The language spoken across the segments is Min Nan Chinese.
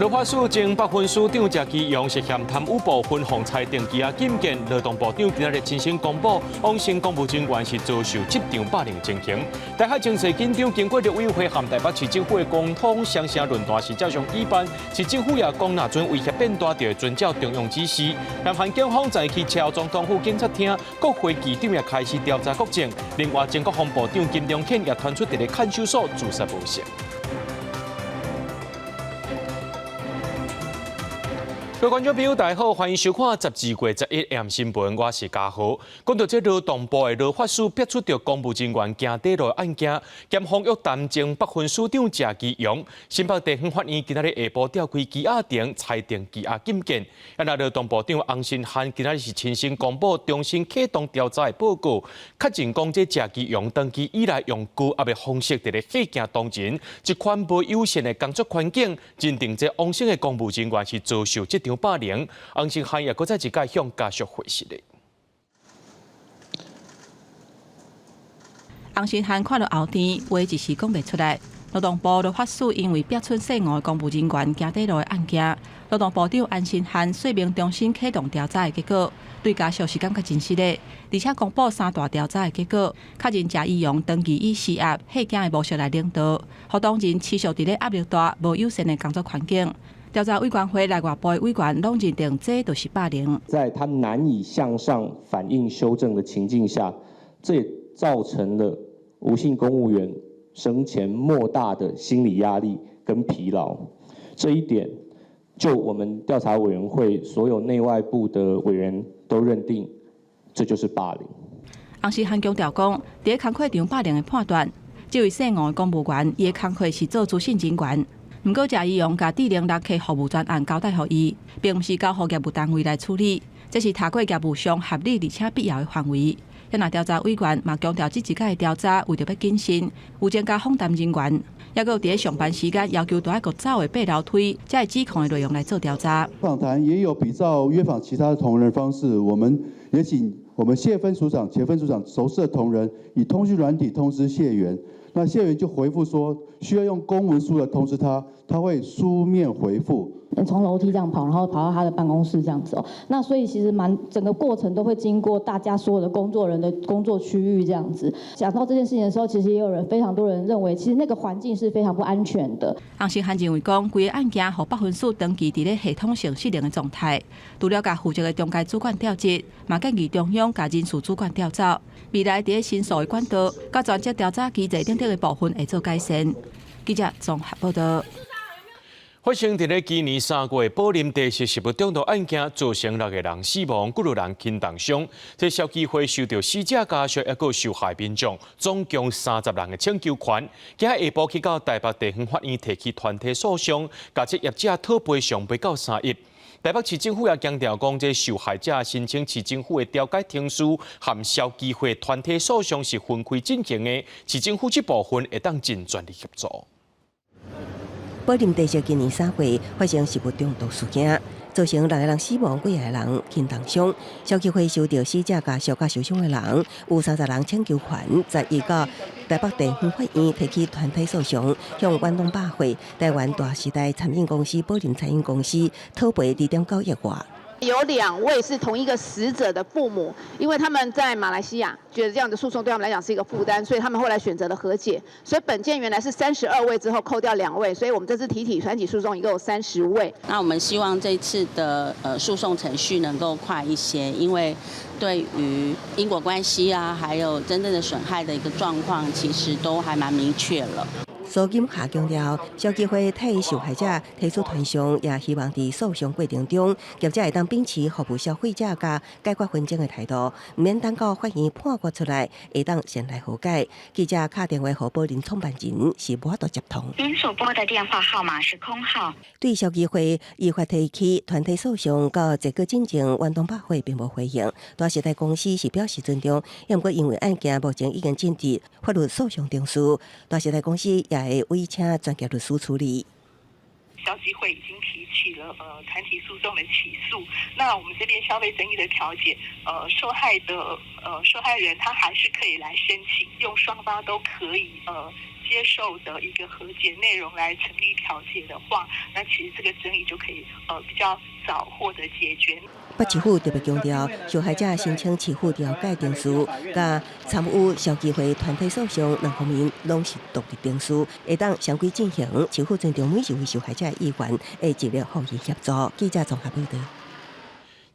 劳法署前北分署長謝其陽涉嫌貪污部分予裁定羈押禁見，勞動部長今仔日親身公布，王姓公務人員是遭受職場霸凌情形。台海情勢緊張，經過陸委會和台北市政府的溝通，雙城論壇是照常舉辦，市政府也講，若陣威脅變大，就會遵照中央指示。南韓警方早起敲總統府警察廳，國會議長也開始調查國政。另外，前國防部長金龍顯也傳出佇咧看守所自殺無成。各位觀眾朋友，大家好，歡迎收看12月11 AM 新聞，我是嘉豪。講到這勞動部的勞法署逼出著公務人員行短路的案件，檢方約談前北分署長謝其陽，新北地方法院今仔日下晡調開羈押庭，裁定羈押禁見。啊，那勞動部長洪申翰今仔日是親身公布重新啟動調查的報告，確認講這謝其陽長期以來用高壓的方式佇咧嚇驚同仁，這款無友善的工作環境，認定這王姓的公務人員是遭受職場霸凌，洪申翰也閣再一擺向家屬回實的。洪申翰看著後天，話一時講袂出來。勞動部勞法署因為逼出姓吳的公務人員行短路的案件，勞動部長洪申翰說明重新啟動調查的結果，對家屬是感覺真失的。而且公布三大調查的結果，確認謝其陽長期以施壓、嚇驚的模式來領導，予同仁持續佇咧壓力大、無友善的工作環境。調查委員會內外部的委員攏認定這就是霸凌。在他難以向上反映修正的情境下，這也造成了吳姓公務員生前莫大的心理壓力跟疲勞。這一點，就我們調查委員會所有內外部的委員都認定，這就是霸凌。洪申翰強調講，佇咧工課場霸凌的判斷，這位姓吳的公務員，伊的工課是做資訊人員。毋過，謝其陽共智能人客服務專案交代予伊，並毋是交予業務單位來處理，這是踏過業務上合理而且必要的範圍。那調查委員嘛強調，這一擺的調查為著欲謹慎，有增加訪談人員，抑閣有佇咧上班時間要求著愛閣走的爬樓梯，才會指控的內容來做調查。訪談也有比照約訪其他的同仁方式，我們也請我們謝分署長、前分署長熟識的同仁，以通訊軟體通知謝員。那謝員就回覆說，需要用公文書來通知他，他會書面回覆。從樓梯這樣跑，然後跑到他的辦公室這樣子哦。那所以其實蠻整個過程都會經過大家所有的工作人的工作區域這樣子。講到這件事情的時候，其實也有人非常多人認為，其實那個環境是非常不安全的。洪申翰認為講，規个案件予北分署長期佇咧系統性失靈的狀態，除了共負責的中階主管調職，嘛建議中央共人事主管調走。未來佇咧申訴的管道，佮專責調查機制等等的部分會做改善。記者綜合報道。發生佇咧今年3月，寶林茶室食物中毒案件，造成六個人死亡，幾若人輕重傷。這消基會收著死者家屬抑閣受害民眾，總共30人的請求權。今下晡去到台北地方法院提起團體訴訟，共這業者討賠償賠到3億。台北市政府也強調講，這受害者申請市政府的調解程序，和消基會團體訴訟是分開進行的，市政府這部分會當盡全力協助。寶林茶室今年3月發生食物中毒事件，造成六個人死亡，幾个人輕重傷。消基會收著死者家屬佮受傷的人，有30人請求權，11到台北地方法院提起團體訴訟，向遠東百貨、台灣大時代餐飲公司、寶林餐飲公司討賠2.9億外。有兩位是同一個死者的父母，因為他們在馬來西亞，覺得這樣的訴訟對他們來講是一個負擔，所以他們後來選擇了和解。所以本件原來是32位之後扣掉兩位，所以我們這次提起團體訴訟一共有30位。那我們希望這次的訴訟程序能夠快一些，因為對於因果關係啊，還有真正的損害的一個狀況，其實都還蠻明確了。蘇錦霞強調，消基會替受害者提出團訟，也希望佇訴訟過程中，業者會當秉持服務消費者佮解決紛爭的態度，毋免等到法院判決出來，會當先來和解。記者敲電話予寶林創辦人是無法度接通。您所撥的電話號碼是空號。對消基會依法提起團體訴訟，到這個進程，遠東百貨並無回應。大時代公司是表示尊重，毋過因為案件目前已經進入法律訴訟程序，大時代公司也會委請專業律師處理。消基會已經提起了團體訴訟的起訴，那我們這邊消費爭議的調解，受害人他還是可以來申請，用雙方都可以接接受的一個和解內容來成立調解的話，那其實這個爭議就可以比較早獲得解決。北市府特別強調，受害者申請市府調解程序，佮參與消基會團體訴訟兩方面攏是獨立程序，會當雙軌進行。市府尊重每一位受害者的意願，會盡力予𪜶協助。記者綜合報道。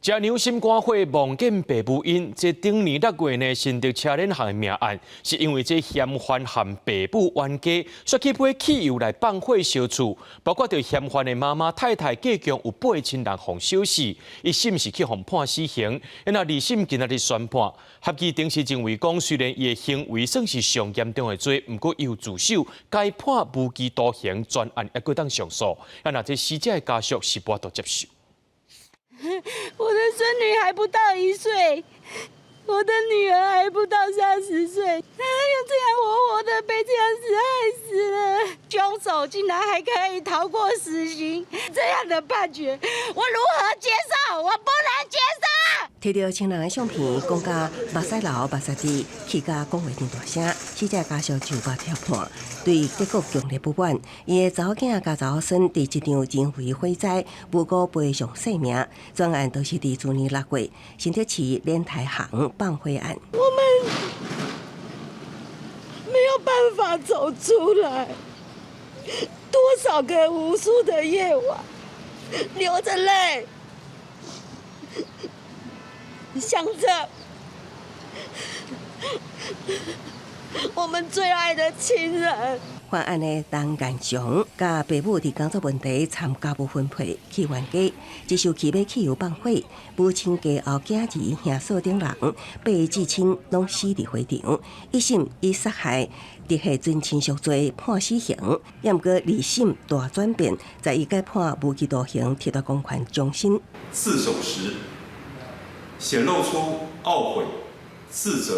食娘心肝火，夢見爸母𪜶。這頂年6月呢，新竹車輪行的命案，是因為這嫌犯和爸母冤家，煞去買汽油來放火燒厝，包括著嫌犯的媽媽、太太、計共有八親人予燒死，一審是去予判死刑，那二審今仔日宣判，合議庭是認為講，雖然伊的行為算是上嚴重的罪，毋過伊有自首，改判無期徒刑，全案猶閣當上訴。啊，若這死者的家屬是無法度接受。我的孫女還不到1歲，我的女兒還不到30歲，她就這樣活活的被這樣子害死了。兇手竟然還可以逃過死刑，這樣的判決，我如何接受？我不能接受。提著親人的相片，講甲目屎流、目屎滴，氣甲講話真大聲，死者家屬就無跳破，對結果強烈不滿。伊的查某囝佮查某孫佇這場人為火災無辜賠償性命，專案都是佇去年6月新竹市蓮台行放火案。我們沒有辦法走出來，多少個無數的夜晚，流着淚。想着我們最愛的親人。犯案的陳建祥佮爸母佇工作問題參家務分配起冤家，一受氣欲汽油放火，母親家後囝兒兄嫂等人八个至親攏死佇火場。一審以殺害直系尊親屬罪判死刑，猶毋過二審大轉變，在伊改判無期徒刑，剝奪公權終身。自首時顯露出懊悔、自責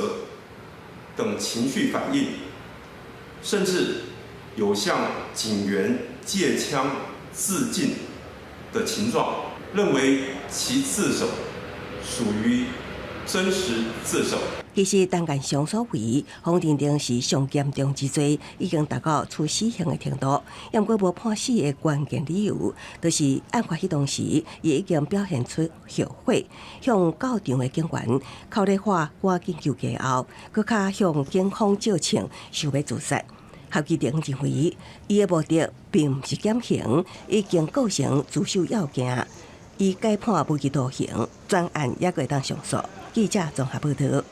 等情緒反應，甚至有向警員借槍自盡的情狀，認為其自首屬於真實自首。其實，陳建祥所為，予認定是上嚴重之罪，已經達到處死刑的程度。猶毋過無判死的關鍵理由，就是案發彼當時，伊已經表現出後悔，向到場的警員口咧喊趕緊救家後，閣較向警方借槍想欲自殺。合議庭認為，伊的目的並毋是減刑，已經構成自首要件，伊改判無期徒刑，全案猶閣會當上訴。記者綜合報道。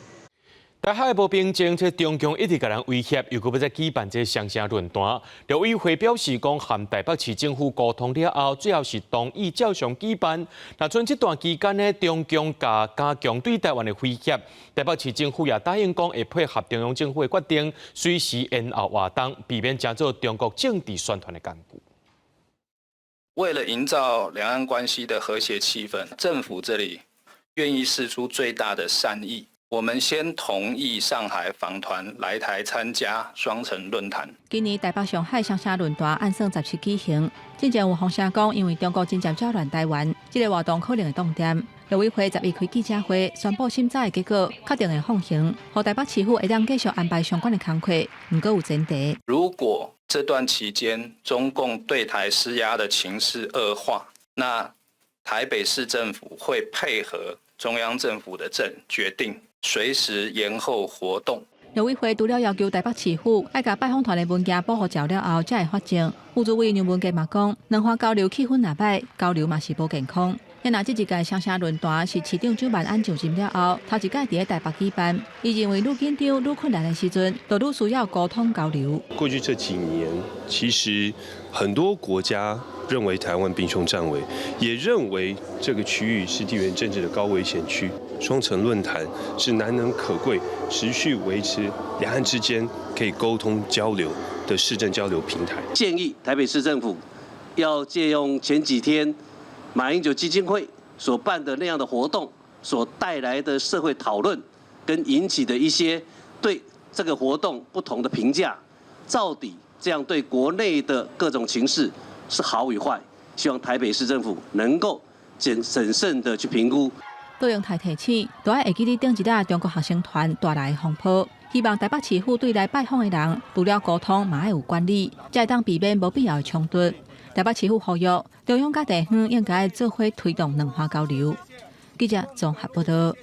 台海無平靜，這中共一直共人威脅，又閣欲再舉辦這雙城論壇。陸委會表示講，和台北市政府溝通了後，最後是同意照常舉辦。若賰這段期間呢，中共共加強對台灣的威脅，台北市政府也答應講會配合中央政府的決定，隨時延後活動，避免成做中國政治宣傳的工具。為了營造兩岸關係的和諧氣氛，政府這裡願意釋出最大的善意。我們先同意上海訪團來台參加雙城論壇。今年台北上海雙城論壇按算17舉行，進前有風聲講，因為中國真正擾亂台灣，這個活動可能會當點。陸委會11開記者會，宣布審查的結果，確定會放行，予台北市府會當繼續安排相關的工課，毋過有前提。如果這段期間中共對台施壓的情勢惡化，那台北市政府會配合中央政府的政決定，隨時延後活動。陸委會除了要求台北市府愛共拜訪團的文件補予照了後，才會發證。副主委楊文傑嘛講，兩岸交流氣氛若歹，交流嘛是無健康。若這一屆雙城論壇是市長蔣萬安上任了後，頭一屆佇咧台北舉辦。伊認為愈緊張、愈困難的時陣，就愈需要溝通交流。過去這幾年，其實很多國家認為台灣兵凶戰危，也認為這個區域是地緣政治的高危險區。雙城論壇是難能可貴，持續維持兩岸之間可以溝通交流的市政交流平台。建議台北市政府要借用前幾天馬英九基金會所辦的那樣的活動所帶來的社會討論，跟引起的一些對這個活動不同的評價，到底這樣對國內的各種情勢是好與壞？希望台北市政府能夠審慎的去評估。杜永泰提醒，都愛會記得頂一日中國學生團帶來的風波。希望台北市府對來拜訪的人，除了溝通，嘛愛有管理，才會當避免無必要的衝突。台北市府呼籲中央佮地方應該做伙推動兩岸交流。記者綜合報道。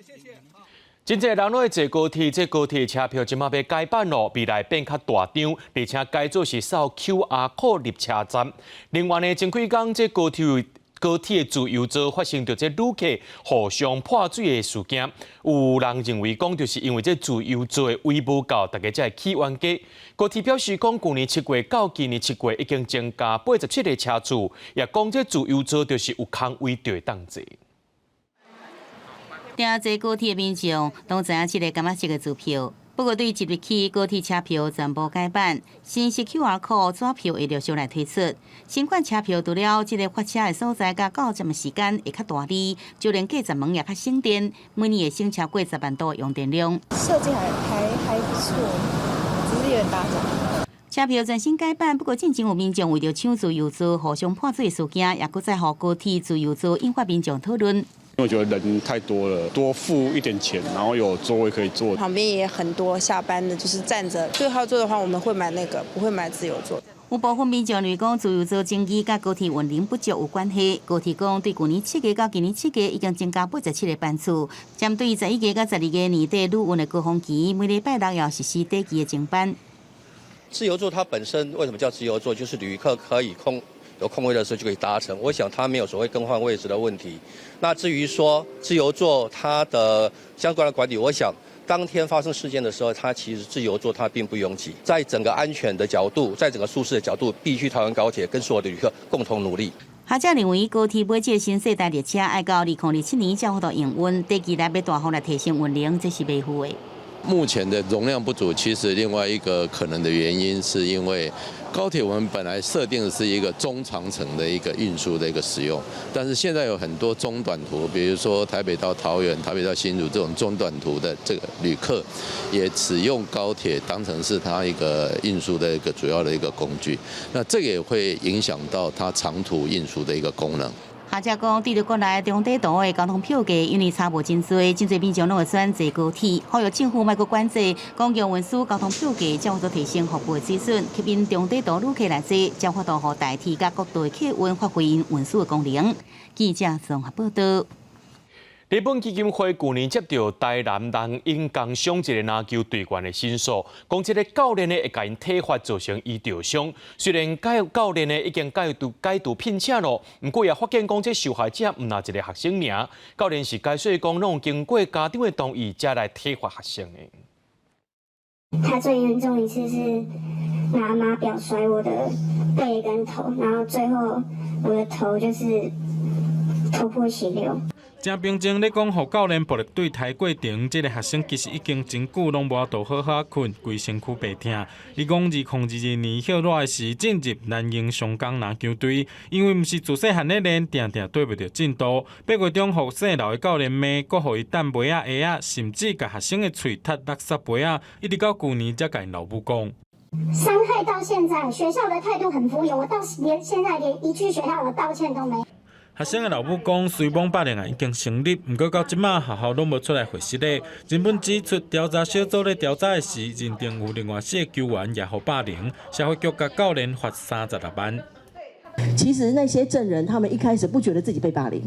真濟人攏會坐高鐵，這高鐵車票這馬欲改版囉，未來變較大張，而且改做是掃 QR code 入車站。另外呢，前幾工這高鐵的自由座發生著這旅客互相潑水的事件，有人認為講就是因為這自由座的位無夠，大家才會起冤家。高鐵表示講，舊年7月到今年7月已經增加87個車次，也講這自由座就是有空位就會當坐。訂坐高鐵的民眾攏知影這个柑仔色的支票，不過對即日起高鐵車票全部改版，新式 QR code 紙票會陸續來推出。新款車票除了這个發車的所在佮到站的時間會較大裡，就連過閘門也較省電，每年會省超過10萬度用電量。設計還不錯，只是有點大張。車票全新改版，不過進前有民眾為著搶自由座互相潑水事件，也閣再予高鐵自由座引發民眾討論。因為我覺得人太多了，多付一點錢，然後有座位可以坐。旁邊也很多下班的，就是站着。對號座的話，我們會買那個，不會買自由座。有部分民眾認為講自由座爭議佮高鐵運能不足有關係。高鐵講對舊年7月到今年7月已經增加87個班次，針對11月佮12月年底旅運的高峰期，每禮拜六要實施短期的增班。自由座它本身為什麼叫自由座？就是旅客可以有空位的時候就可以搭乘。我想它沒有所謂更換位置的問題。那至於說自由座它的相關的管理，我想當天發生事件的時候，它其實自由座它並不擁擠。在整個安全的角度，在整個舒適的角度，必須台灣高鐵跟所有的旅客共同努力。學者認為高鐵買這个新世代列車愛到2027年才有法度營運，短期內欲大幅來提升運能，這是袂赴的。目前的容量不足，其實另外一個可能的原因，是因為高鐵我們本來設定的是一個中長程的一個運輸的一個使用，但是現在有很多中短途，比如說台北到桃園、台北到新竹這種中短途的這個旅客，也使用高鐵當成是他一個運輸的一個主要的一個工具，那這個也會影響到它長途運輸的一個功能。學者講，對著國內中短途的交通票價，因為差無真濟，真濟民眾攏會選坐高鐵。呼籲政府莫閣管制公共運輸交通票價，才有法度提升服務的水準，吸引中短途旅客來坐，才有法度予台鐵佮國道的客運發揮𪜶運輸的功能。記者綜合報道。日本基金會舊年接著台南南鷹工商一个籃球隊員的申訴，講這个教練呢會共𪜶體罰造成醫著傷。雖然教練呢已經解除聘請囉，毋過也發現講這受害者毋但一个學生爾。教練是解釋講，攏有經過家長的同意，才來體罰學生的。他最嚴重一次是拿碼錶摔我的背跟頭，然後最後我的頭就是頭破血流。誠平靜咧講，予教練暴力對待過程，這个學生其實已經真久攏無法度好好睏，規身軀白疼。伊講2022年歇熱的時進入南鷹商工籃球隊，因為毋是自細漢咧練，定定綴袂著進度。8月中予姓劉的教練罵，閣予伊擲杯仔、鞋仔，甚至共學生的喙踢垃圾杯仔，一直到舊年才共𪜶老母講。傷害到現在，學校的態度很敷衍，我到連現在連一句學校的道歉都沒。學生的老母講，雖罔霸凌案已經成立，毋過到這馬學校攏無出來回釋咧。日本指出，調查小組咧調查的時，認定有另外四個球員也予霸凌，社會局共教練罰36萬。其實那些證人，他們一開始不覺得自己被霸凌，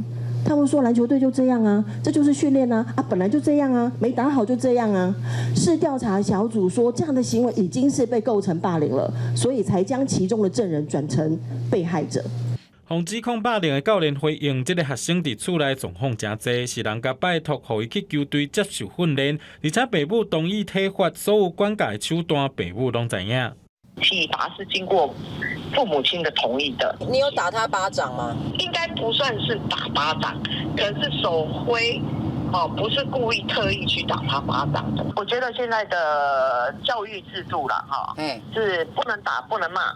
他們說籃球隊就這樣啊，這就是訓練啊，啊本來就這樣啊，沒打好就這樣啊。是調查小組說這樣的行為已經是被構成霸凌了，所以才將其中的證人轉成被害者。予指控霸凌的教練回應，這个學生佇厝內狀況誠濟，是人共拜託予伊去球隊接受訓練，而且爸母同意體罰，所有管教的手段，爸母攏知影。體罰是經過父母親的同意的。你有打他巴掌嗎？應該不算是打巴掌，可是手揮，哦，不是故意特意去打他巴掌的。我覺得現在的教育制度啦，哈，是不能打，不能罵。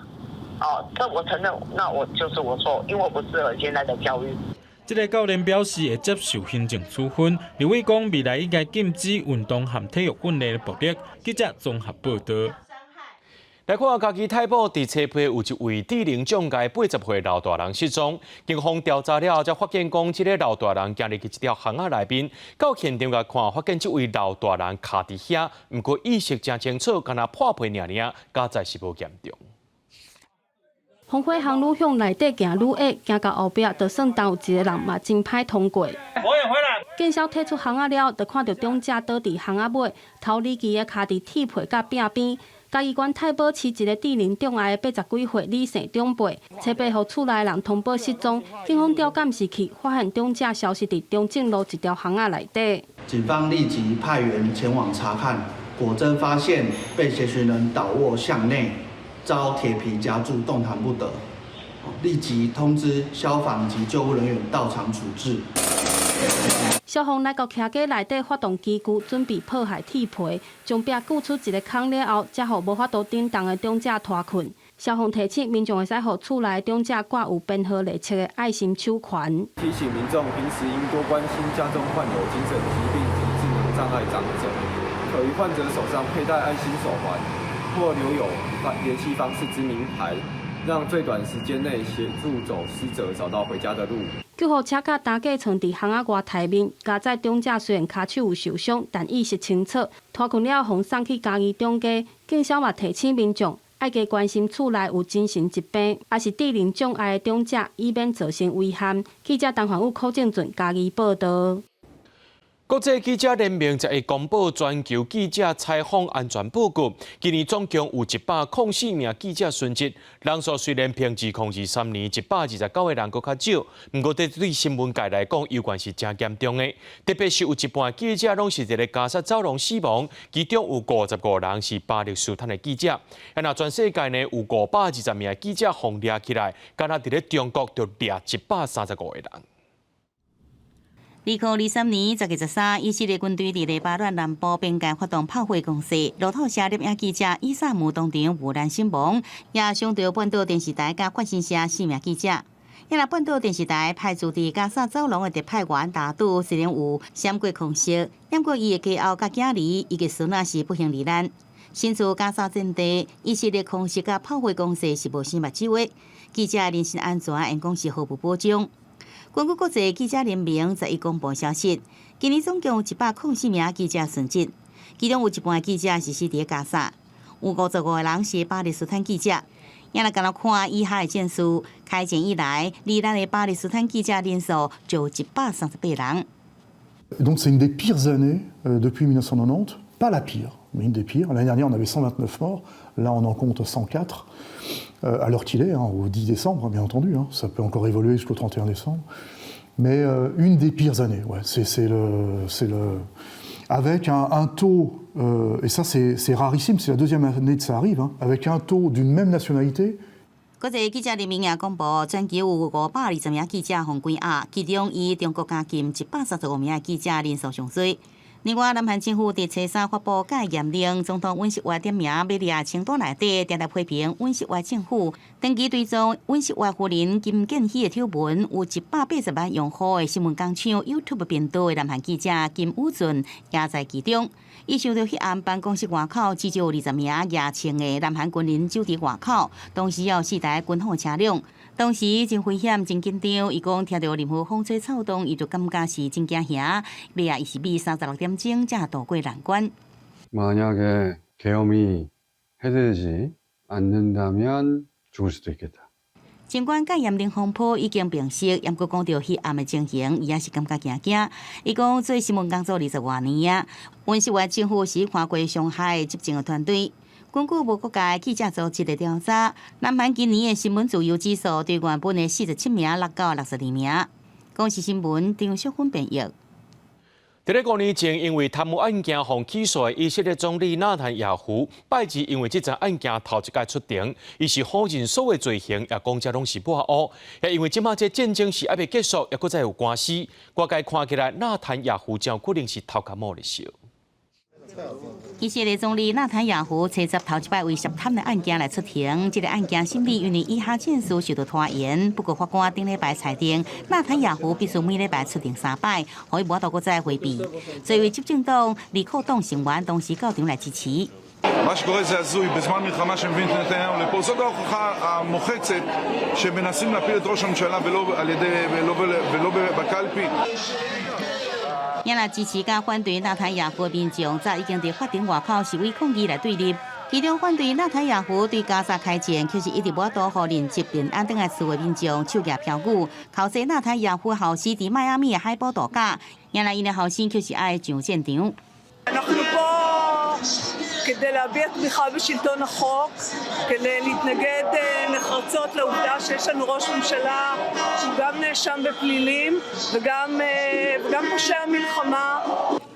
哦，這我承認，那我就是我錯，因為我不適合現在的教育。這个教練表示會接受行政處分。立委講未來應該禁止運動和體育訓練的暴力。記者綜合報道。來看嘉義太保佇車陂有一位智能障礙80歲老大人失蹤，警方調查了後，才發現講這个老大人行入去一條巷仔內面，到現場共看，發現這位老大人跤佇遐，毋過意識誠清楚，干焦破皮爾爾，佳哉是無嚴重。風火巷愈向內底行愈矮，行到後壁就算當有一个人嘛真歹通過。警消退出巷仔了，就看著長者倒佇巷仔尾，頭離奇的跤佇鐵皮佮壁邊。嘉義縣太保市一个智能障礙的80幾歲李姓長輩，初八予厝內人通報失蹤，警方調監視器發現長者消失佇中正路一條巷仔內底。警方立即派員前往查看，果真發現被協尋人倒臥巷內，遭鐵皮夾住，動彈不得，立即通知消防及救護人員到場處置。消防來到徛家內底發動機具，準備破壞鐵皮，將壁鋸出一个孔了後，才予無法度頂動的長者拖困。消防提醒民眾會使予厝內長者掛有編號列冊的愛心手環。提醒民眾平時應多關心家中患有精神疾病及智能障礙長者，可於患者手上佩戴愛心手環，或留有聯繫方式之名牌，讓最短時間內協助走失者找到回家的路。救護車佮擔架床佇巷仔外台面，佳哉長者雖然跤手有受傷，但意識清楚。拖困了後，送去嘉義中家。警消嘛提醒民眾，愛加關心厝內有精神疾病，抑是智能障礙的長者，以免造成危險。記者陳環宇、柯正俊嘉義報導。國際記者聯盟11公布全球記者採訪安全報告，今年總共有104名記者殉職，人數雖然比2023年129個人閣較少，毋過這對新聞界來講，猶原是誠嚴重的。特別是有一半記者攏是佇咧加薩走廊死亡，其中有55人是巴勒斯坦的記者。啊，若全世界呢有520名記者予掠起來，干焦佇咧中國就掠135個人。2023年10月13，以色列軍隊佇黎巴嫩南部邊界發動炮火攻勢，路透社攝影記者伊薩姆當場遇難身亡，也傷著半島電視台佮法新社四名記者。遐若半島電視台派駐佇加薩走廊的特派員達杜雖然有閃過空襲，毋過伊的家後佮囝兒伊的孫仔是不幸罹難。身處加薩戰地，以色列空襲佮炮火攻勢是無啥目睭的，記者人身安全應講是毫無保障。根據國際記者聯盟11公布消息，今年總共有104名記者殉職，其中有一半記者是死佇加薩，有55個人是巴勒斯坦記者。也若干焦看以哈的戰事，開戰以來，罹難的巴勒斯坦記者人數就138人。 Donc c'est une des pires années depuis 1990, pas la pire, mais une des pires. L'année dernière, on avait 129 morts, là on en compte 104, à l'heure qu'il est, hein, au 10 décembre, bien entendu, hein, ça peut encore évoluer jusqu'au 31 décembre. Mais une des pires années, ouais, c'est le, avec un taux, et ça c'est rarissime, c'est la deuxième année que ça arrive, hein, avec un taux d'une même nationalité. 國際記者聯盟也公布，全球有520名記者予關押，其中以中國監禁135名記者人數上濟。另外，南韓政府佇初三發布戒嚴令，總統尹錫悅點名欲列清單內底，定定批評尹錫悅政府。長期追蹤尹錫悅夫人金建希的醜聞，有180萬用戶的新聞工廠 YouTube 頻道的南韓記者金宇俊也在其中。伊受著彼暗辦公室外口至少有20名額槍的南韓軍人守佇外口，同時有四台軍方車輛。當時真危險、真緊張，伊講聽著任何風吹草動，伊就感覺是真驚嚇。尾仔伊是比36點鐘才渡過難關。 만약에 계엄이 해제되지 않는다면 죽을 수도 있겠다. 儘管戒嚴令風波已經平息，毋過講著彼暗的情形，伊也是感覺驚驚。伊講做新聞工作20外年啊，尹錫悅政府是看過上海執政的團隊。根據無國界記者組織的調查，南韓今年的新聞自由指數對原本的47名落到62名。公視新聞張淑芬編譯。佇咧5年前，因為貪污案件予起訴的以色列總理納坦雅胡，拜二因為這樁案件頭一擺出庭，伊是否認所有罪行，也講這攏是抹烏。也因為這馬這戰爭是猶未結束，也閣再有官司，外界看起來納坦雅胡真有可能是頭殼帽咧燒。以色列總理納坦雅胡初十頭一擺為涉貪的案件來出庭，這个案件審理因為以哈戰事受到拖延，不過法官頂禮拜裁定納坦雅胡必須每禮拜出庭三擺，予伊無法度閣再迴避。作為執政黨利庫黨成員當時到場來支持。מה שקורה זה הזוי, בזמן מלחמה שמביאים את נתניהו לפה, זאת ההוכחה המוחצת שמנסים להפיל את ראש הממשלה ולא על ידי, ולא, ולא בקלפי. 也若支持佮反對納坦雅胡的民眾，早已經佇法庭外口示威抗議來對立。其中反對納坦雅胡對加沙開戰，卻是一直無法度予人質平安轉來厝的民眾手舉標語，口說納坦雅胡後生佇邁阿密的海埔度假，原來𪜶的後生卻是愛上戰場。 כדי להביע תמיכה בשלטון החוק, כדי להתנגד נחרצות לעובדה שיש לנו ראש ממשלה שהוא גם נאשם בפלילים וגם, וגם פושע מלחמה.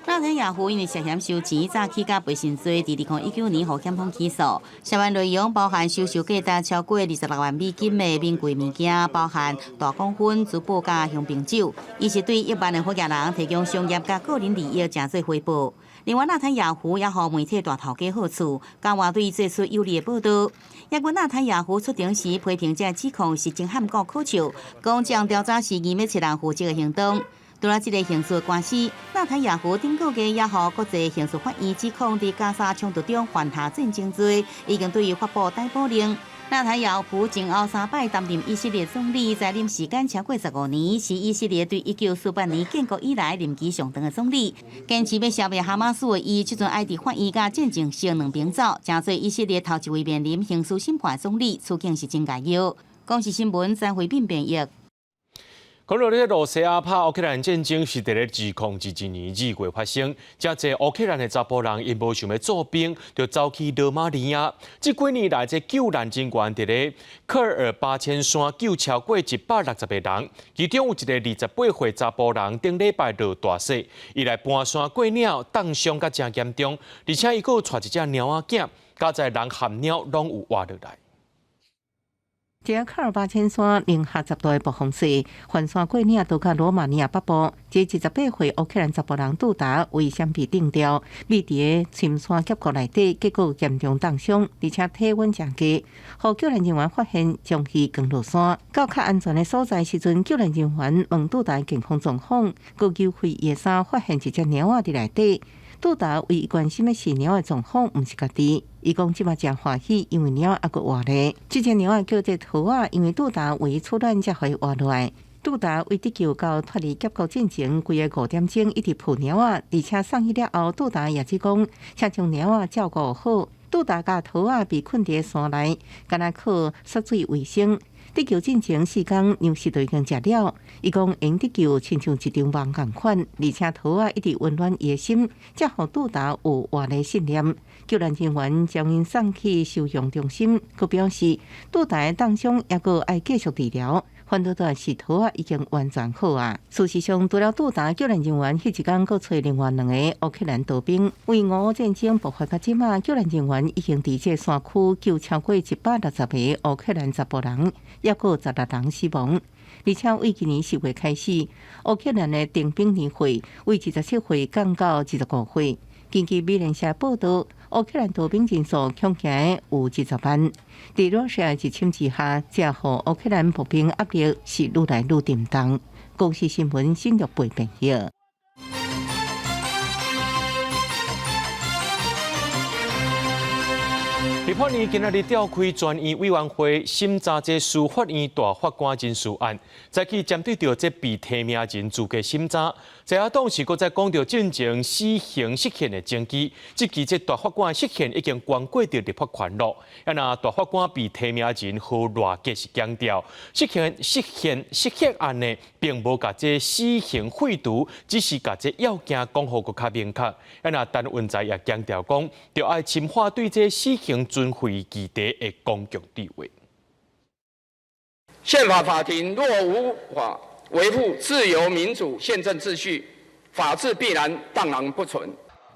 納坦雅胡因為涉嫌收錢，早起佮陪審罪，佇2019年予檢方起訴。涉案內容包含收受價值超過26萬美金的名貴物件，包含大公分、珠寶佮香檳酒。伊是對億萬的好額人提供商業佮個人利益，誠做回報。另外，納坦雅胡也予媒體大頭家好處，加外對伊做出有利的報導。抑閣納坦雅胡出庭時批評這指控是真譀古可笑，講這項調查是硬欲揣人負責的行動。除了這个刑事官司，納坦雅胡頂個月也予國際刑事法院指控佇加沙衝突中犯下戰爭罪，已經對伊發布逮捕令。納坦雅胡前後三擺擔任以色列總理，在任時間超過15年，是以色列對1948年建國以來任期上長的總理。堅持欲消滅哈馬斯的伊，這陣愛佇法院佮戰爭線兩邊走，成做以色列頭一位面臨刑事審判的總理，處境是真堪憂。公視新聞詹慧敏編譯。講到這個羅西亞拍烏克蘭戰爭是佇咧2022年2月發生，誠濟烏克蘭的查埔人𪜶無想欲做兵，就走去羅馬尼亞。這幾年來，這救難人員佇咧喀爾巴阡山救超過160個人，其中有一個28歲查埔人，頂禮拜落大雪，伊來攀山過嶺，凍傷甲誠嚴重，而且伊閣有帶一隻貓仔囝，佳哉人和貓攏有活落來。佇喀爾巴阡山零下10度的暴風雪，翻山過嶺到佮羅馬尼亞北部。這28歲烏克蘭查埔人杜達為閃避頂吊，覕佇个深山峽谷內底，結果嚴重凍傷，而且體溫誠低。予救難人員發現，將伊扛落山。到較安全的所在時陣，救難人員問杜達健康狀況，閣揪開伊的衫，發現一隻貓仔佇內底。杜達唯一關心的是貓的狀況，毋是家己。伊講這馬誠歡喜，因為貓猶閣活咧。這隻貓仔叫做桃仔，因為杜達為伊取暖才予伊活落來。杜達為得救到脫離峽谷進前，規个5點鐘一直抱貓仔，而且送去了後，杜達也只講，請將貓仔照顧好。杜達佮桃仔被困佇山內，干焦靠捒水維生。得救進前4工，糧食都已經食了。伊講𪜶得救親像一場夢仝款，而且桃仔一直溫暖伊的心，才予杜達有活的信念。救難人員將𪜶送去收容中心，閣表示杜達的凍傷猶閣愛繼續治療。反倒倒是桃仔已經完全好啊。事實上，除了杜達救難人員，彼一工閣揣另外兩個烏克蘭逃兵。為俄烏戰爭爆發到這馬，救難人員已經佇這山區救超過160個烏克蘭查埔人，猶閣有16人死亡。而且為今年10月開始，烏克蘭的徵兵年歲為27歲降到25歲。根據美聯社報道，烏克蘭逃兵人數恐驚有20萬。佇羅西亞入侵之下，這予烏克蘭步兵壓力是愈來愈沉重。公視新聞新玉貝編譯。立法院今仔日召開全院委員會審查這司法院大法官人事案，早起針對著這被提名人資格審查，在野黨是閣再講著進前死刑釋憲的證據，這期這大法官釋憲已經懸過著立法權咯。啊，若大法官被提名人何偌傑是強調，釋憲釋憲釋憲案呢，並無共這死刑廢除，只是共這要件講予閣較明確。啊，若陳文才也強調講，著愛深化對這死刑存廢議題的公共地位。憲法法庭若無法維護自由民主憲政秩序，法治必然蕩然不存。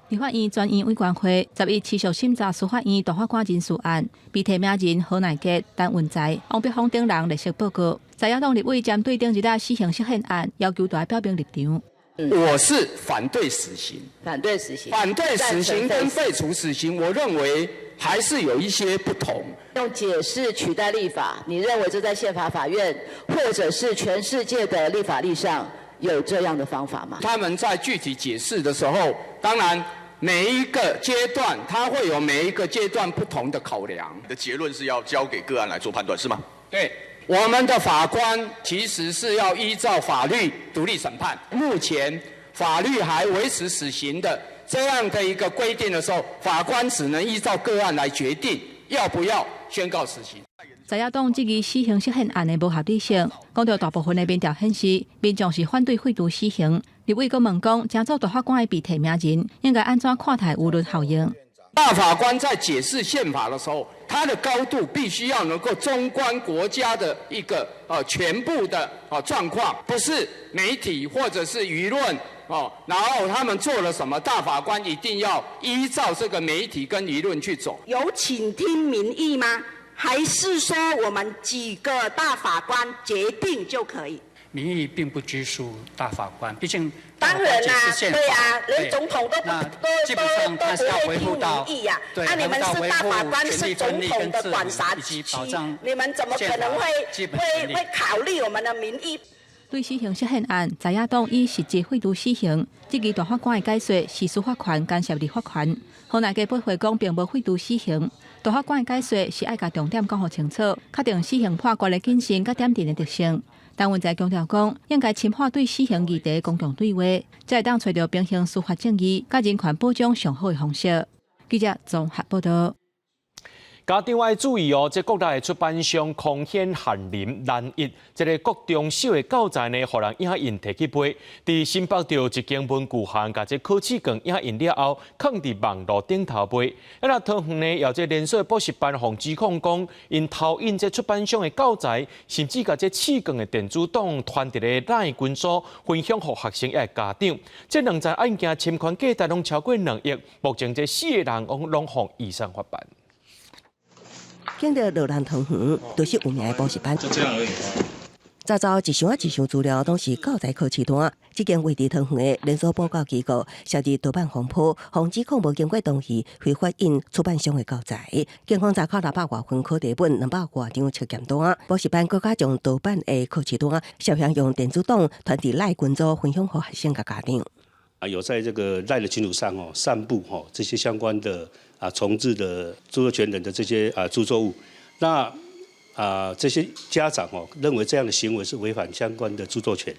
立法院全院委員會11持續審查司法院大法官人事案，被提名人何乃傑、陳文才、王碧峰等人列席報告。在野黨立委針對頂日仔死刑釋憲案，要求著愛表明立場。我是反對死刑，反對死刑，反對死刑跟廢除死刑，我認為還是有一些不同。用解釋取代立法，你認為這在憲法法院或者是全世界的立法例上有這樣的方法嗎？他們在具體解釋的時候，當然每一個階段，它會有每一個階段不同的考量。你的結論是要交給個案來做判斷，是嗎？對，我們的法官其實是要依照法律獨立審判。目前法律還維持死刑的這樣的一個規定的時候，法官只能依照個案來決定要不要宣告死刑。在野黨質疑死刑釋憲案的無合理性，講著大部分的民調顯示，民眾是反對廢除死刑。立委閣問講，成做大法官的被提名人應該按怎看待輿論效應？大法官在解釋憲法的時候，他的高度必須要能夠綜觀國家的一個全部的狀況，不是媒體或者是輿論哦，然後他們做了什麼，大法官一定要依照這個媒體跟輿論去走。有傾聽民意嗎？還是說我們幾個大法官決定就可以？民意並不拘束大法官，畢竟當然啦，對啊，連總統都都都都不會聽民意呀。那你們是大法官，是總統的管轄區，你們怎麼可能會考慮我們的民意？對死刑釋憲案，在野黨以實質廢除死刑，質疑大法官的解說是司法權干涉立法權。予內閣駁回講並無廢除死刑，大法官的解說是愛共重點講予清楚，確定死刑判決的謹慎佮點陣的特性。陳文在強調講，應該深化對死刑議題公共對話，才會當揣著平衡司法正義佮人權保障上好的方式。記者綜合報道。家長愛注意哦，這國內的出版商空顯翰林難譯，這个國中小的教材呢，予人影印提去賣。佇新北著一間文具行，共這考試卷影印了後，囥佇網路頂頭賣。啊，若桃園呢，有這連鎖補習班，予指控講，𪜶偷印這出版商的教材，甚至共這試卷的電子檔傳佇咧 LINE 群組，分享予學生抑家長。這兩樁案件侵權價值攏超過2億，目前這四個人攏攏予移送法辦。見著羅蘭桃園，都是有名的補習班。就這樣而已。早早一箱一箱資料，攏是教材考試單。這間位佇桃園的連鎖補教機構，涉入盜版風波，予指控無經過同意，非法印出版商的教材。警方查扣600外份考題本，200外張測驗單。補習班閣較將盜版的考試單，涉嫌用電子檔傳佇 LINE 群組分享予學生佮家長。啊，有在這個 LINE 的群組上哦，散布吼這些相關的重製的著作權人的這些著作物，那這些家長哦認為這樣的行為是違反相關的著作權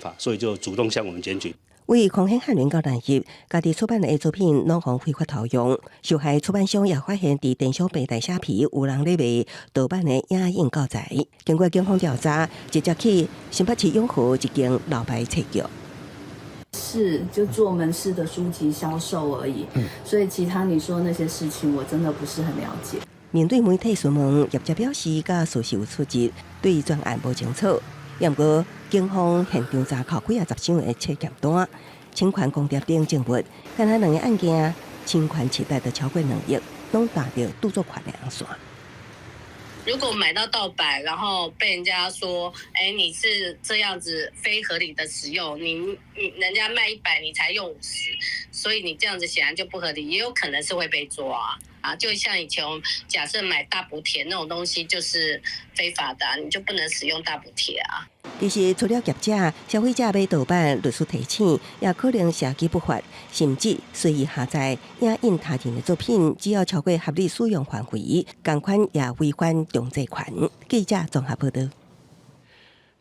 法，所以就主動向我們檢舉。為空顯翰林佮南翕，家己出版的作品攏予非法偷用，受害出版商也發現，佇電商平台蝦皮有人咧賣盜版的影印教材。經過警方調查，直接去新北市永和一間老牌冊局。是，就做門市的書籍銷售而已。所以其他你說那些事情，我真的不是很了解。面對媒體詢問，業者表示佮事實有出入，對全案無清楚。毋過警方現場查扣幾仔十箱的測驗單、侵權光碟等證物，干焦兩个案件侵權市值就超過2億，攏踏著著作權的紅線。如果買到盜版，然後被人家說，哎，你是這樣子非合理的使用，你人家賣100，你才用50，所以你這樣子顯然就不合理，也有可能是會被抓啊。就像以前我們假設買大補帖那種東西就是非法的，你就不能使用大補帖啊。其實除了業者，消費者買盜版，律師提醒，也可能涉及不法，甚至隨意下載、影印他人的作品，只要超過合理使用範圍，仝款也違反著作權。記者綜合報道。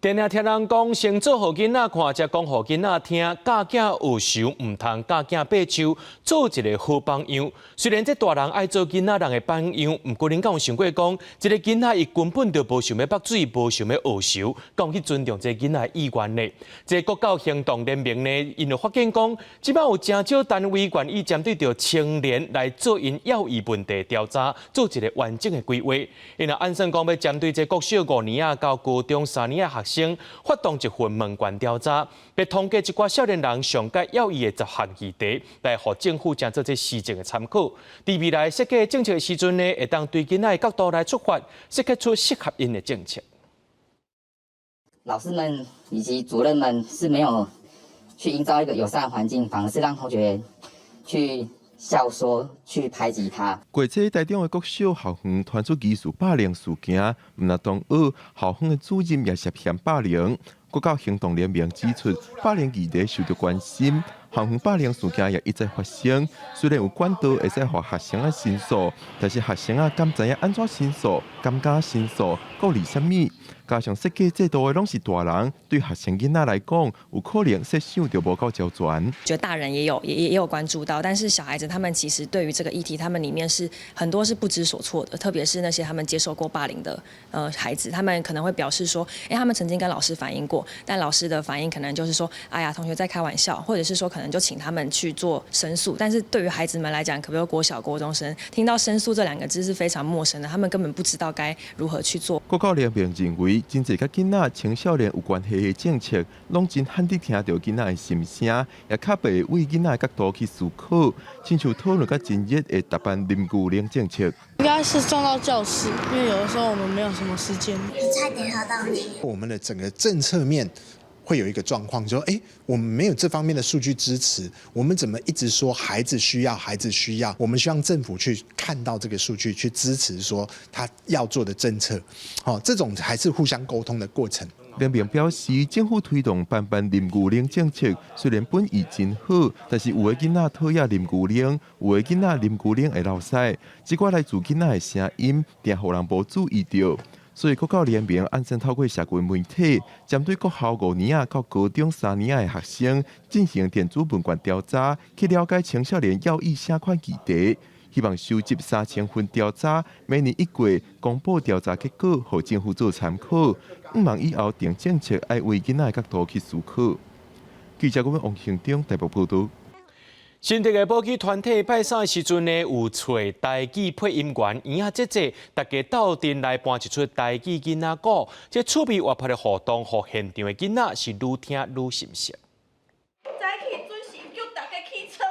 定定聽人講，先做予囡仔看，才講予囡仔聽。教囝學仇，毋通教囝爬樹，做一个好榜樣。雖然這大人愛做囡仔人的榜樣，毋過恁敢有想過講，這个囡仔伊根本就無想欲縛水，無想欲學仇，敢有去尊重這个囡仔的意願呢？這個國教行動聯盟呢，𪜶就發現講，這擺有誠少單位願意針對著青年來做𪜶教育問題調查，做一个完整的規劃。𪜶若按算講欲針對這國小五年仔到高中三年仔學生發動一份問卷調查，欲統計一寡少年人上蓋要意的十項議題，來予政府成做這施政的參考。佇未來設計政策的時陣呢，會當對囡仔的角度來出發，設計出適合𪜶的政策。老師們以及主任們是沒有去營造一個友善環境，反而是讓同學去笑說、去排擠他。過這台中的國小校園傳出疑似霸凌事件，毋但同學，校方的主任也涉嫌霸凌。國教行動聯盟指出，霸凌議題受著關心，校園霸凌事件也一再發生。雖然有管道會使予學生仔申訴，但是學生仔敢知影按怎申訴，敢敢申訴，顧慮啥物？加上設計制度的攏是大人，對學生囡仔來講，有可能設想就無夠周全。覺得大人也有也有關注到，但是小孩子他們其實對於這個議題，他們裡面是很多是不知所措的，特別是那些他們接受過霸凌的孩子，他們可能會表示說，欸，他們曾經跟老師反映過，但老師的反應可能就是說，哎呀，同學在開玩笑，或者是說可能就請他們去做申訴。但是對於孩子們來講，可比如國小、國中生聽到申訴這兩個字是非常陌生的，他們根本不知道該如何去做。國教聯盟認為，真濟佮囡仔、青少年有關係的政策，攏真罕得聽著囡仔的心聲，也較袂為囡仔的角度去思考，親像討論甲真熱的台灣啉牛奶政策。應該是送到教室，因為有的時候我們沒有什麼時間。差點喝到你。我們的整個政策面會有一個狀況，就說，哎，我們沒有這方面的數據支持，我們怎麼一直說孩子需要，孩子需要？我們希望政府去看到這個數據，去支持說他要做的政策。好，這種還是互相溝通的過程。聯盟表示，政府推動班班啉牛奶政策，雖然本意真好，但是有的囡仔討厭啉牛奶，有的囡仔啉牛奶會流屎，這寡來自囡仔的聲音，定予人無注意著。所以國教聯盟按算透過社群媒體，針對國校5年仔到高中3年仔的學生進行電子問卷調查，去了解青少年要意啥款議題。希望收集3000份調查，每年一月公布調查結果，予政府做參考。向望以後定政策愛為囡仔的角度去思考。記者王興中台北報導。新竹的保育團體拜三的時陣呢，有揣台語配音員嬰仔姐姐，大家鬥陣來搬一齣台語囡仔鼓，這趣味活潑的互動，予現場的囡仔是愈聽愈心熟。早起準時叫大家起床，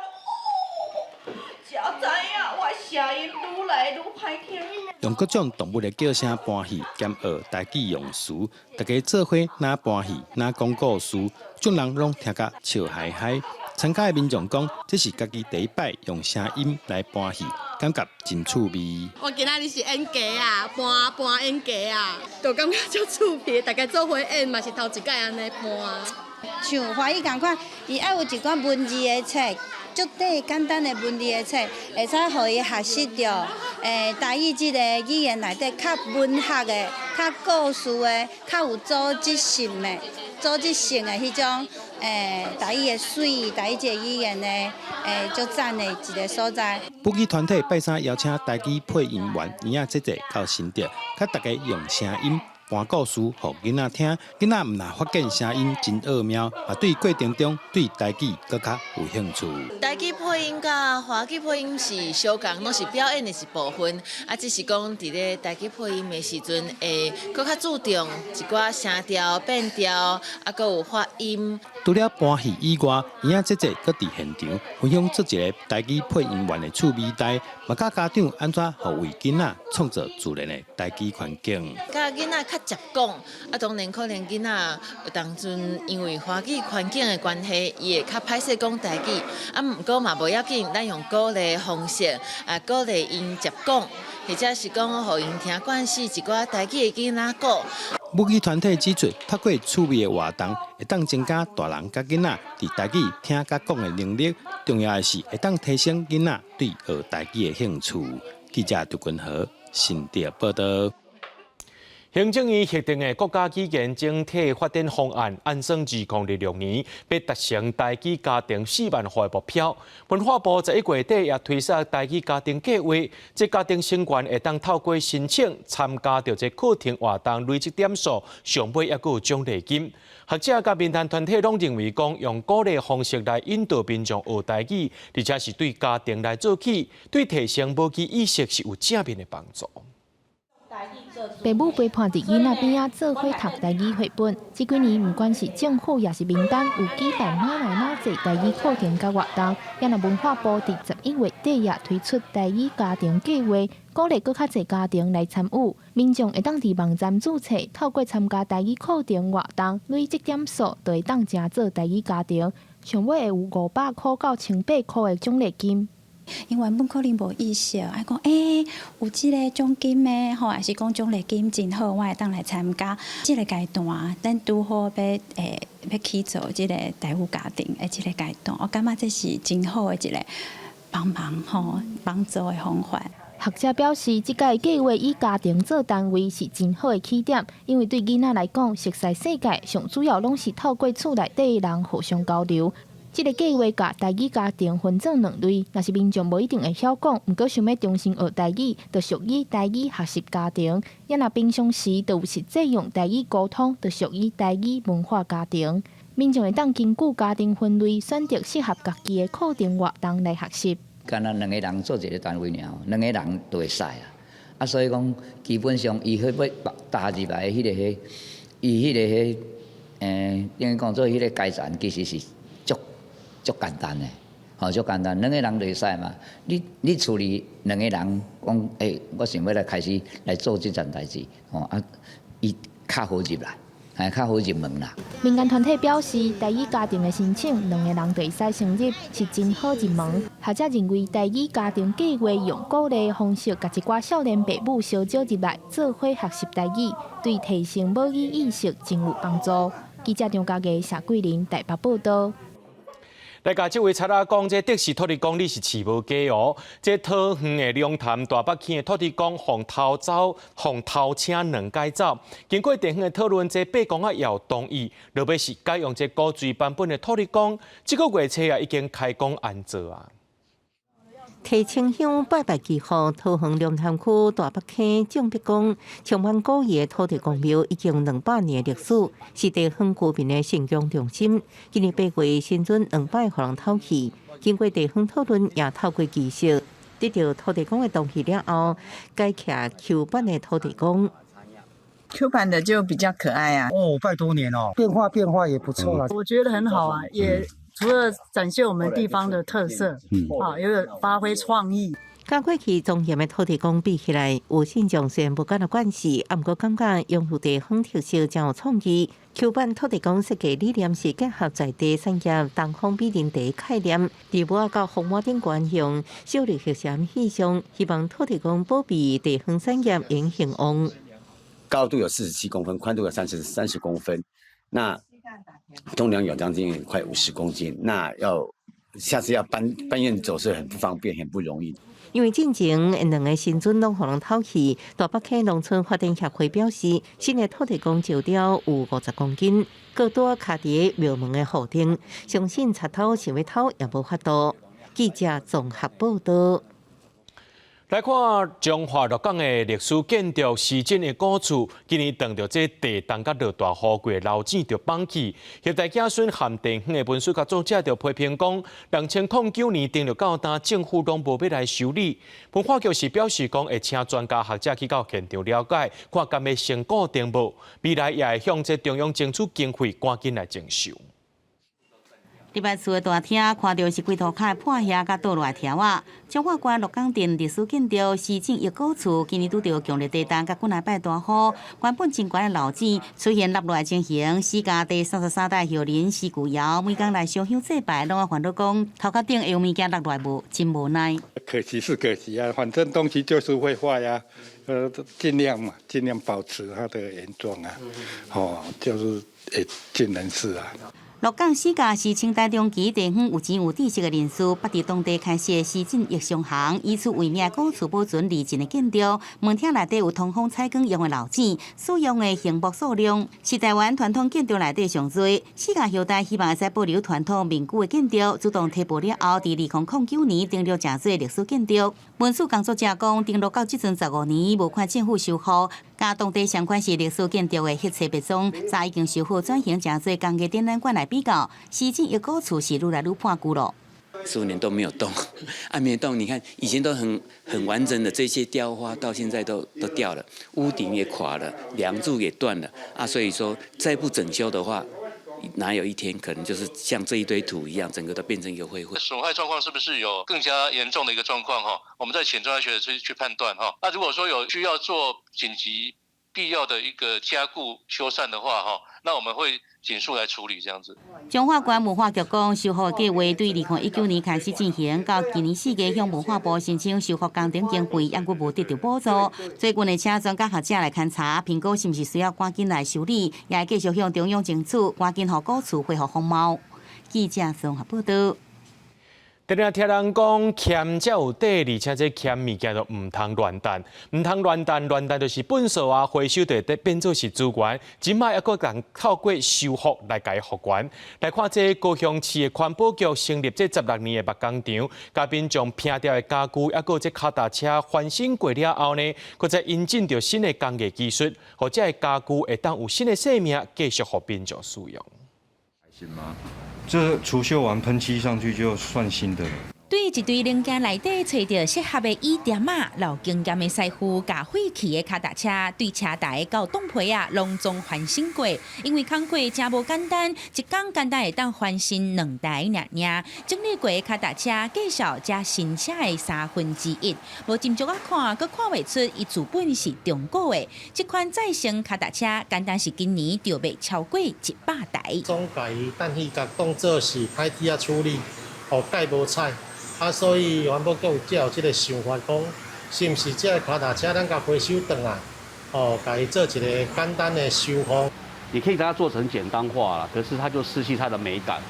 才知影我聲音愈來愈歹聽。用各種動物的叫聲搬戲，兼學台語用詞，大家做伙若搬戲，若講故事，眾人攏聽甲笑嗨嗨。參加的民眾講，這是家己第一擺用聲音來搬戲，感覺真趣味。我今仔日是演雞仔，搬搬演雞仔，就感覺足趣味，大家做伙演嘛是頭一擺按呢搬。像華語仝款，伊愛有一寡文字的冊，足短簡單的文字的冊，會使予伊學習著。台語這個語言內底較文學的、較故事的、較有組織性的、組織性的彼種。台語的媠，台語這個語言的，足讚的一個所在。保育團體拜三邀請台語配音員嬰仔姐姐到新竹，佮大家用聲音搬故事予囡仔聽。囡仔毋但發現聲音真奧妙，也對過程中對台語閣較有興趣。台語配音佮華語配音是相仝，攏是表演的一部分。啊，只是講佇咧台語配音的時陣，會閣較注重一寡聲調變調，啊，閣有發音。除了搬戲以外，嬰仔姐姐閣佇現場分享做一个台語配音員的趣味代，嘛教家長按怎予為囡仔創造自然的台語環境。佮囡仔較捷講，啊，當然可能囡仔當陣因為華語環境的關係，伊會較歹勢講台語。啊，毋過嘛無要緊，咱用鼓勵方式，啊，鼓勵𪜶捷講，或者是講予𪜶聽慣勢一寡台語的囡仔鼓。母語團體指出，透過趣味的活動，會當增加大人佮囡仔佇台語聽佮講的能力。重要的是，會當提升囡仔對學台語的興趣。記者杜君和新竹報導。行政院核定的國家語言整體發展方案，按算2026年欲達成台語家庭4萬戶的目標。文化部11月底也推出台語家庭計劃，這家庭成員會當透過申請參加著這課程活動累積點數，上尾猶閣有獎勵金。學者佮民間團體攏認為講，用鼓勵方式來引導民眾學台語，而且是對家庭來做起，對提升母語意識是有正面的幫助。爸母陪伴佇囡仔邊仔做伙讀台語繪本。這幾年毋管是政府抑是民間，有舉辦愈來愈濟台語課程佮活動。也若文化部佇11月底也推出台語家庭計劃，鼓勵閣較濟家庭來參與。民眾會當佇網站註冊，透過參加台語課程活動，累積點數，就會當成做台語家庭。上尾會有500箍到1800箍的獎勵金。𪜶原本可能無意識，愛講欸，有這个獎金的吼，抑是講獎勵金真好，我會當來參加。這个階段，咱拄好欲欸欲去做這个台語家庭的這个階段，我感覺這是真好的一个幫忙吼幫助的方法。學者表示，這屆計劃以家庭做單位是真好的起點，因為對囡仔來講，熟悉世界上主要攏是透過厝內底的人互相交流。這个計劃共台語家庭分做兩類，若是民眾無一定會曉講，毋過想欲重新學台語，就屬於台語學習家庭；抑若平常時就有實際用台語溝通，就屬於台語文化家庭。民眾會當根據家庭分類，選擇適合家己的課程活動來學習。敢若兩个人做一个單位爾，兩个人就會使啊。啊，所以講基本上伊彼欲踏入來彼个彼，伊彼个彼，等於講做彼个階層其實是足足簡單的，吼足簡單，兩个人就會使嘛。你厝裡兩个人講，欸，我想欲來開始來做這件代誌，吼啊，伊較好入來。會較好入門啦。民間團體表示，台語家庭的申請，兩个人就會使成立，是真好入門。學者認為，台語家庭計劃用鼓勵方式，共一寡少年爸母相招入來，做伙學習台語，對提升母語意識真有幫助。記者張家傑、謝桂林台北報導。來共這位賊仔講，這德式土地公你是飼無假哦。這桃園的龍潭大北坑的土地公，予偷走、予偷車兩改走。經過地方的討論，這伯公仔也有同意，落尾是改用這古錐版本的土地公。這个月初啊，已經開工安做啊。提清香拜拜祈福，桃園龍潭區大北坑鄭伯公充滿古意的土地公廟已經200年的歷史，是地方居民的信仰中心。今年8月，神尊兩擺予人偷去，經過地方討論，也透過技術得到土地公的同意了後，改徛 Q 版的土地公。 Q 版的就比較可愛啊！哦，拜多年哦，變化變化也不錯啦。我覺得很好啊，也除了展現我們地方的特色，啊，也有發揮創意。佮過去莊嚴的土地公比起來，有信眾雖然無敢若慣勢，啊，毋過感覺擁有地方特色真有創意。Q 版土地公設計理念是結合在地產業東方美人茶概念，佇帽仔佮風帽頂懸用小綠黑閃意象，希望土地公保庇地方產業會興旺。高度有47公分，寬度有30公分，那重量有將近快50公斤，那要下次要搬運走是很不方便，很不容易。因為進前兩个神尊攏予人偷去，大北坑農村發展協會表示，新的土地公石雕有50公斤，閣拄仔徛佇廟門的戶頂，相信賊偷想欲偷也無法度。記者綜合報導。來看彰化鹿港的歷史建築時鎮的古厝，今年當著這地動佮落大雨過樓頂就崩去。後代子孫和地方的文史工作者就批評講，2009年登錄到今，政府攏無欲來修理。文化局是表示講，會請專家學者去到現場了解，看敢欲先固定無。未來也會向這中央爭取經費，趕緊來整修。入來厝的大廳，看著是規塗跤的破瓦佮倒落來柱仔。彰化縣鹿港鎮歷史建築時鎮益古厝，今年拄著強烈地動佮幾禮拜大雨，原本真懸的樓頂出現落落來情形。時家第33代後人施舊堯，每工來燒香祭拜，攏愛煩惱講頭殼頂會有物件落來無，真無奈。可惜是可惜啊，反正東西就是會壞啊，盡量嘛，盡量保持它的原狀啊，哦，就是會盡人事啊。鹿港施家是清代中期地方有錢有知識的人士，捌佇當地開設的時鎮益商行，以此為名古厝保存二進的建築。門廳內底有通風採光用的樓頂，使用的紅木數量是台灣傳統建築內底上濟。施家後代希望會使保留傳統民居的建築，主動提報了後，佇2009年登錄成做歷史建築。文史工作者講，登錄到這陣15年，無看政府修復，佮當地相關是歷史建築的黑冊別莊，早已經修復轉型成做工藝展覽館來比較，時鎮益古厝是愈來愈破舊咯。 15年都沒有動，啊，沒動。你看以前都很完整的這些雕花，到現在都掉了，屋頂也垮了，梁柱也斷了，啊，所以說再不整修的話，哪有一天可能就是像這一堆土一樣，整個都變成一個灰灰。損壞狀況是不是有更加嚴重的一個狀況？哈，我們再請專家學者去判斷哈。那如果說有需要做緊急必要的一個加固修繕的話，哈，那我們會盡速來處理這樣子。彰化縣文化局講，修復的計劃對2019年開始進行，到今年4月向文化部申請修復工程經費，猶閣無得到補助。最近會請專家學者來勘查，評估是毋是需要趕緊來修理，也會繼續向中央爭取，趕緊予古厝恢復風貌。記者綜合報道。常常聽人講儉才有底，而且這儉物件就毋通亂擲，毋通亂擲，亂擲就是糞埽啊，回收就會變做是資源。這擺猶閣共透過修復來共伊復原。來看這高雄市的環保局成立這16年的木工廠，共民眾拚掉的家具，猶閣這跤踏車翻新過了後呢，閣再引進著新的工藝技術，予這个家具會當有新的生命，繼續予民眾使用。是嗎？這除鏽完噴漆上去就算新的了。對一堆零件內底揣著適合的椅墊仔，老經驗的師傅共廢棄的跤踏車，對車台到擋皮仔，攏總翻新過。因為工課誠無簡單，一工簡單會當翻新兩台爾爾。整理過的跤踏車，價數才新車的1/3。無斟酌仔看，閣看袂出伊自本是中古的。這款再生跤踏車，簡單是今年就賣超過100台。總共伊等彼共當做是歹鐵仔處理，予蓋無彩。啊，所以環保局才有這个想法，講是毋是這个跤踏車咱共回收轉來，哦，共伊做一个簡單的修復。你可以將它做成簡單化啦，可是它就失去它的美感。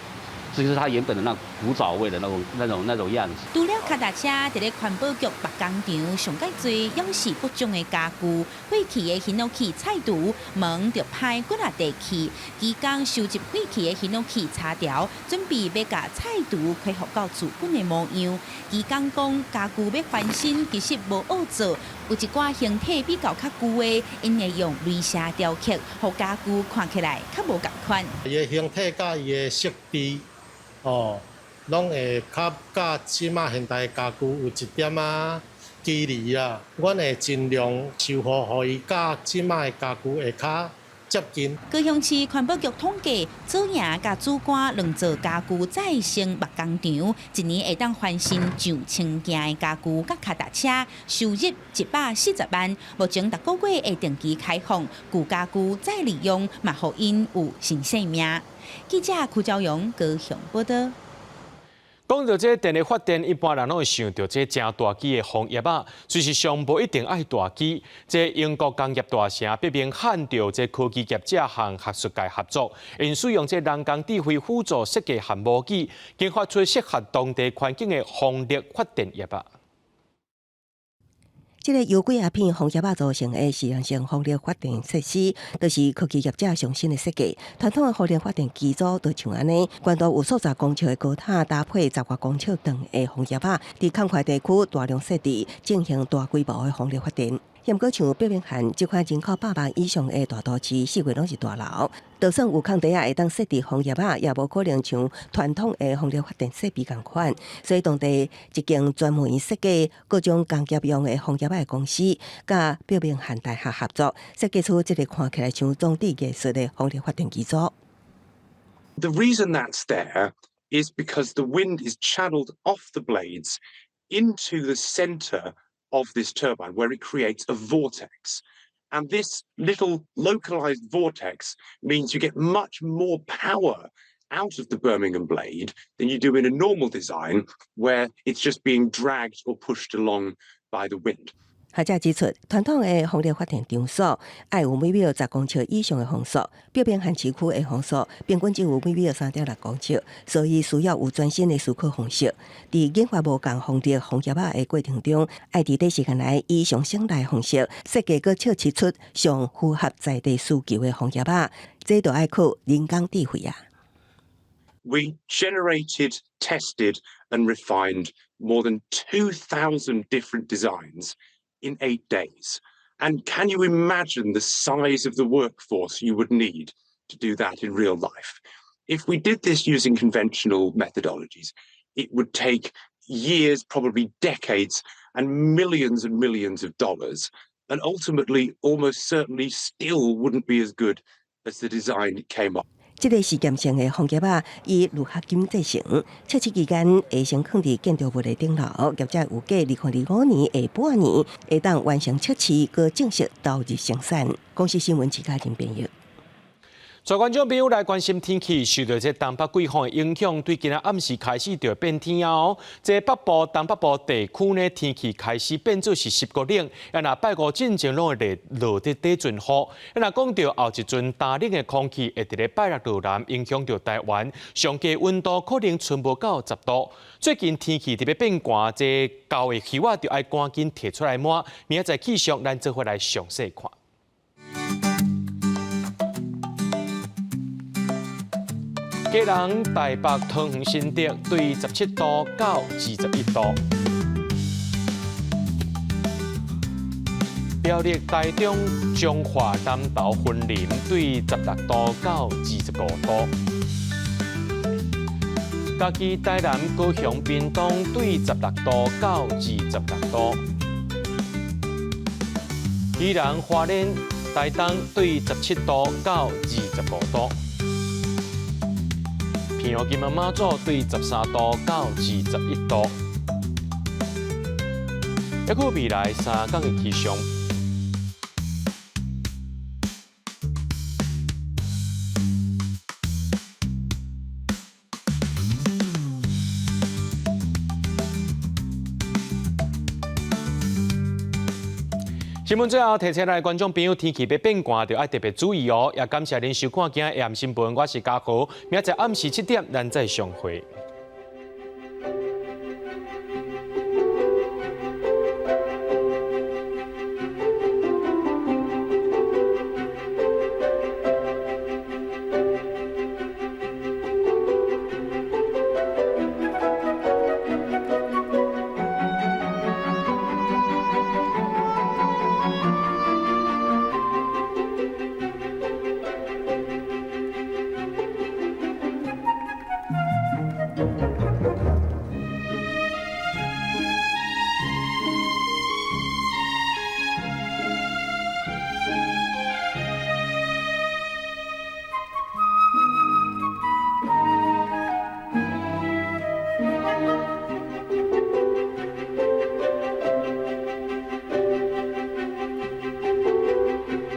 這就是它原本的那古早味的那種樣子。除了跤踏車，佇咧環保局木工廠上蓋濟，猶是各種的家具、廢棄的ヒノキ菜櫥，門就歹幾若地去。技工收集廢棄的ヒノキ柴條，準備欲共菜櫥恢復到自本的模樣。技工講，家具欲翻新，其實無好做，有一寡形體比較較舊的，𪜶會用鐳射雕刻，予家具看起來較無仝款。伊的形體佮伊的設計。哦，攏會較佮這馬現代家具有一點仔距離啊。阮會盡量修復，予伊佮這馬的家具會較接近。高雄市環保局統計，左營佮梓官兩座家具再生木工廠，一年會當翻新上千件的家具佮跤踏車，收入140萬。目前逐個月會定期開放舊家具再利用，嘛予𪜶有新生命。記者柯昭榮高雄報道。講到這電力發電，一般人攏會想著這誠大支的風葉仔，事實上無一定愛大支。這英國工業大城伯明翰著這科技業者和學術界合作，𪜶使用這人工智慧輔助設計和模擬，研發出適合當地環境的風力發電葉仔。這个由幾仔片風葉仔組成的試驗性風力發電設施，就是科技業者上新的設計。傳統的風力發電機組就像按呢，懸度有數十公尺的高塔，搭配十外公尺長的風葉仔，佇空曠地區大量設置，進行大規模的風力發電。毋過像伯明翰這款人口100萬以上的大都市，四圍攏是大樓，就算有空地仔會當設置風葉仔，也無可能像傳統的風力發電設備仝款。所以當地一間專門設計各種工業用的風葉仔的公司，佮伯明翰大學合作，設計出這个看起來像裝置藝術的風力發電機組。 The reason that's there is because the wind is channeled off the blades into the center of this turbine, where it creates a vortex. And this little localized vortex means you get much more power out of the Birmingham blade than you do in a normal design, where it's just being dragged or pushed along by the wind. 學者指出，傳統的風力發電場所愛有每秒10公尺以上的風速，伯明翰市區的風速平均只有每秒3.6公尺，所以需要有全新的思考方式。佇研發無仝風力風葉仔的過程中，愛佇短時間內以上省力的方式設計閣測試出上符合在地需求的風葉仔，這就愛靠人工智慧啊。 We generated, tested, and refined more than 2,000 different designs in 8 days. And can you imagine the size of the workforce you would need to do that in real life? If we did this using conventional methodologies, it would take years, probably decades, and millions and millions of dollars, and ultimately, almost certainly still wouldn't be as good as the design came up. 這个試驗性的風夾仔以鋁合金製成，測試期間會先囥佇建築物的頂樓，業者預計2025年下半年會當完成測試，閣正式投入生產。公視新聞徐嘉玲編譯。在觀眾朋友來關心天氣，受著這東北季風的影響，對今仔暗時開始就會變天哦。這北部、東北部地區呢，天氣開始變做是濕閣冷，啊若拜五進前攏會落佇底陣雨。啊若講著後一陣乾冷的空氣會佇咧拜六落南，影響著台灣，上低溫度可能賰無到10度。最近天氣特別變寒，這厚的被仔就愛趕緊提出來抹。明仔載氣象，咱做伙來詳細看。基隆、台北、桃園、新竹對17度到21度；苗栗、台中、彰化、南投、雲林對16度到25度；嘉義、台南、高雄、屏東對16度到26度；宜蘭、花蓮、台東對17度到25度。澎湖、金門、馬祖對13度到21度，猶閣未來3工的氣象。新聞最後提醒來觀眾朋友，天氣欲變寒，就愛特別注意哦。也感謝您收看今仔下新聞，我是嘉豪，明仔載暗時7點，咱再相會。